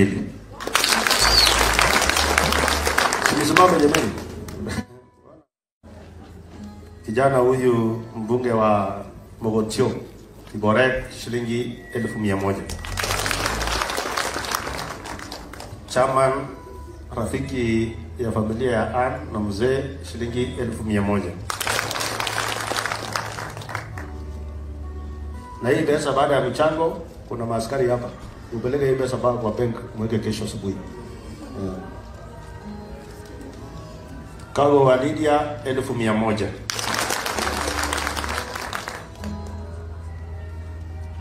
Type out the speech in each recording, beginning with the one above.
200. Nisimame jamani. Kijana huyu mbunge wa Mogotio Kiborek shilingi 1,100. Chairman rafiki ya familia ya Ann na mzee shilingi 1,100. Na hii pesa baada ya michango, kuna maaskari hapa. Upeleke hii pesa mpaka kwa bank mweke kesho asubuhi. Kago wa Lydia 1,100.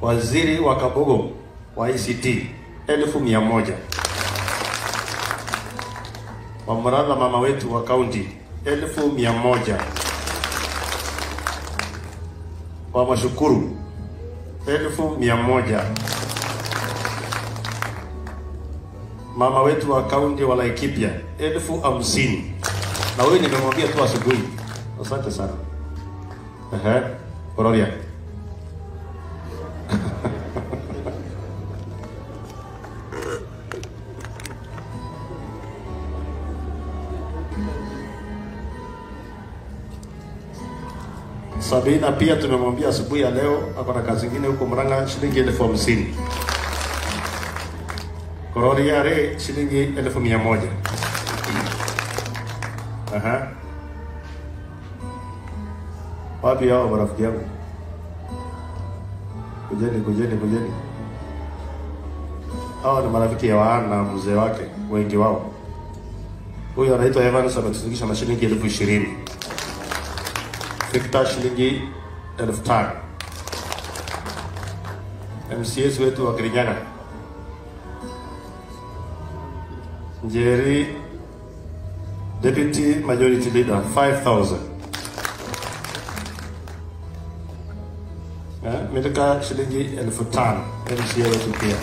Waziri wa Kabogo wa ICT 1,100. Wa Murang'a mama wetu wa county 1,100. Wa Mashukuru 1,100. Mama wetu wa county wa Laikipia 50,000. Na huyu nimemwambia tu asubuhi. Asante sana. Kororia. Sabina pia tumemwambia asubuhi ya leo ako na kazi nyingine huko Murang'a shilingi 50,000. Kororia re shilingi 1,100. Wapi hao marafiki yangu? Kujeni, kujeni, kujeni. Hawa ni marafiki ya Ann na mzee wake, wengi wao. Huyu anaitwa Evans ametufikisha na shilingi 20,000. Victor shilingi 5,000. MCS wetu wa Kirinyaga Njeri, Deputy Majority Leader 5,000. Milika shilingi 5,000 MCA wetu pia.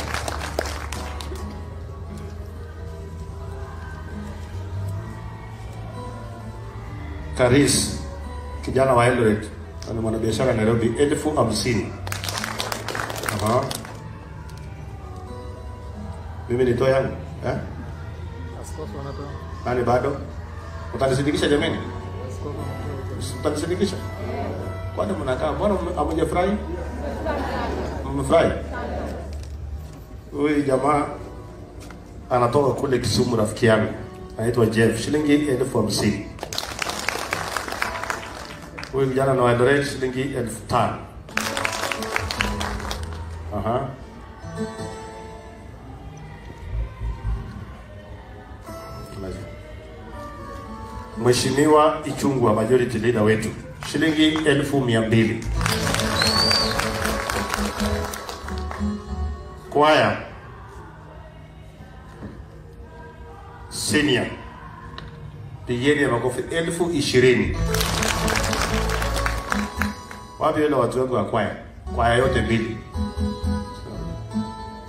Karis, kijana wa Eldoret, ni mwanabiashara Nairobi, 50,000. Mimi nitoe yangu, eh? Askofu anatoa. Nani bado? Utanisindikisha jamani? Utanisindikisha? Kwani mnakaa, mbona hamjafurahi? Mmefurahi? Huyu jamaa anatoka kule Kisumu, rafiki yangu. Anaitwa Jeff, shilingi 50,000. Huyu kijana na Eldoret shilingi 5,000. Mheshimiwa Ichungwa, majority leader wetu, shilingi 200,000. Kwaya senior, pigeni ya makofi, 20,000. Wapi wale watu wangu wa kwaya? Kwaya yote mbili.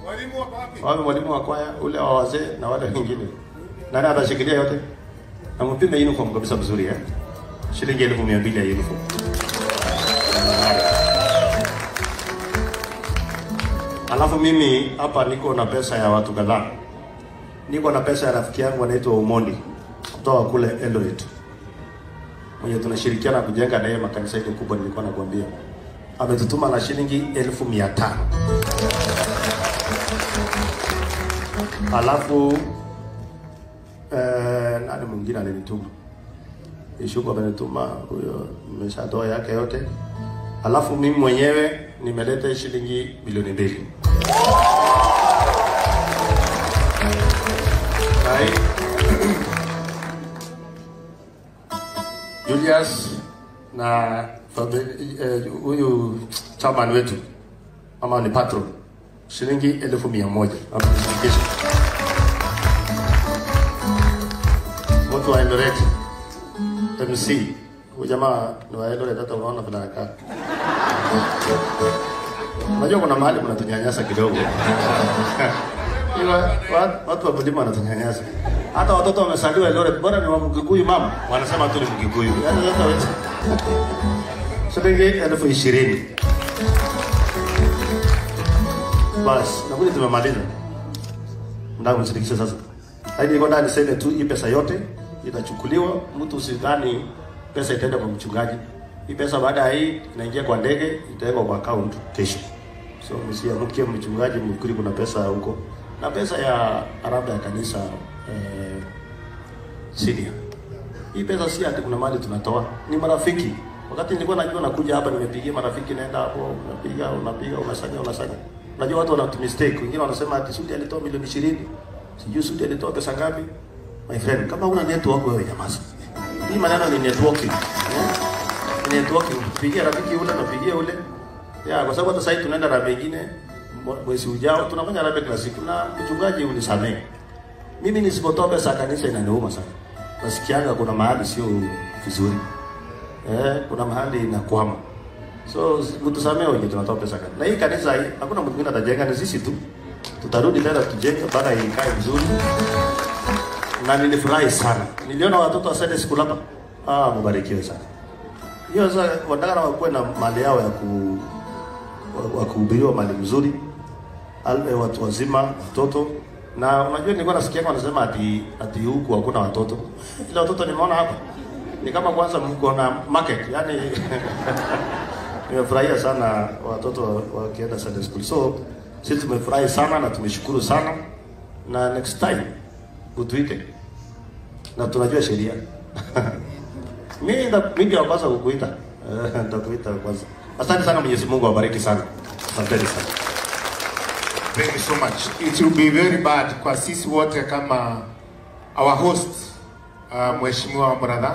Mwalimu wa wapi? Wapi mwalimu wa kwaya ule wa wazee na wale wengine? Nani atashikilia yote? Na mpime uniform kabisa mzuri, eh? Shilingi 200,000 ya uniform. Alafu mimi hapa niko na pesa ya watu kadhaa. Niko na pesa ya rafiki yangu anaitwa Omondi kutoka kule Eldoret, mwenye tunashirikiana kujenga na yeye makanisa ile kubwa nilikuwa nakuambia. Ametutuma na shilingi 500,000. Alafu nani mwingine alinituma? Ishuko amenituma, huyo nimeshatoa yake yote. Alafu mimi mwenyewe nimeleta shilingi 2,000,000. Julius na huyu chairman wetu ama ni patron, shilingi 1,100 amenifikisha. Mtu wa Eldoret MC, huyu jamaa ni wa Eldoret, hata unaona vile anakaa. Unajua kuna mahali mnatunyanyasa kidogo. Ila watu wa mlima wanatunyanyasa. Hata watoto wamesaliwa Eldoret, bora ni wa Mkikuyu mama, wanasema tu ni Mkikuyu. Yaani sasa wewe. Shilingi 20,000. Bas, nakuja tumemaliza. Mnataka msindikishe sasa. Lakini niko ndani niseme tu hii pesa yote itachukuliwa, mtu usidhani pesa itaenda kwa mchungaji. Hii pesa baada ya hii inaingia kwa ndege, itawekwa kwa account kesho. So msiamkie mchungaji mfikiri kuna pesa huko. Na pesa ya harambee ya kanisa senior. Hii pesa si ati kuna mali tunatoa, ni marafiki. Wakati nilikuwa najua nakuja hapa, nimepigia marafiki, naenda hapo, unapiga, unapiga, unasanya, unasanya. Unajua watu wana mistake, wengine wanasema ati Sudi alitoa milioni 20, sijui Sudi alitoa pesa ngapi. My friend, kama una network wewe nyamaza. Hii maneno ni networking. Ni networking. Pigia rafiki ule, napigia ule. Ya, kwa sababu hata sasa tunaenda na mengine mwezi ujao tunafanya harambee kila siku, na mchungaji unisamee. Mimi nisipotoa pesa kanisa inaniuma sana. Nasikianga kuna mahali sio vizuri. Kuna mahali inakwama. So mtusamee wenye tunatoa pesa kanisa. Na hii kanisa hii hakuna mtu mwingine atajenga, ni sisi tu. Tutarudi tena tujenge mpaka ikae vizuri. Na nilifurahi sana. Niliona watoto wa Sunday school hapa. Ah, mbarikiwe sana. Hiyo sasa wanataka wakuwe na mali yao ya kuhubiriwa mali mzuri. Watu wazima, watoto. Na unajua nilikuwa nasikia wanasema ati huku hakuna watoto. Ile watoto nimeona hapa. Ni kama kwanza mko na market, yani nimefurahia sana watoto wakienda Sunday school. So sisi tumefurahi sana na tumeshukuru sana, na next time utuite. Na tunajua sheria. Mimi ndio kwanza kukuita. Nitakuita kwanza. Asante sana, Mwenyezi Mungu awabariki sana. Asante sana. Thank you so much. It will be very bad kwa sisi wote kama our host, Mheshimiwa Brother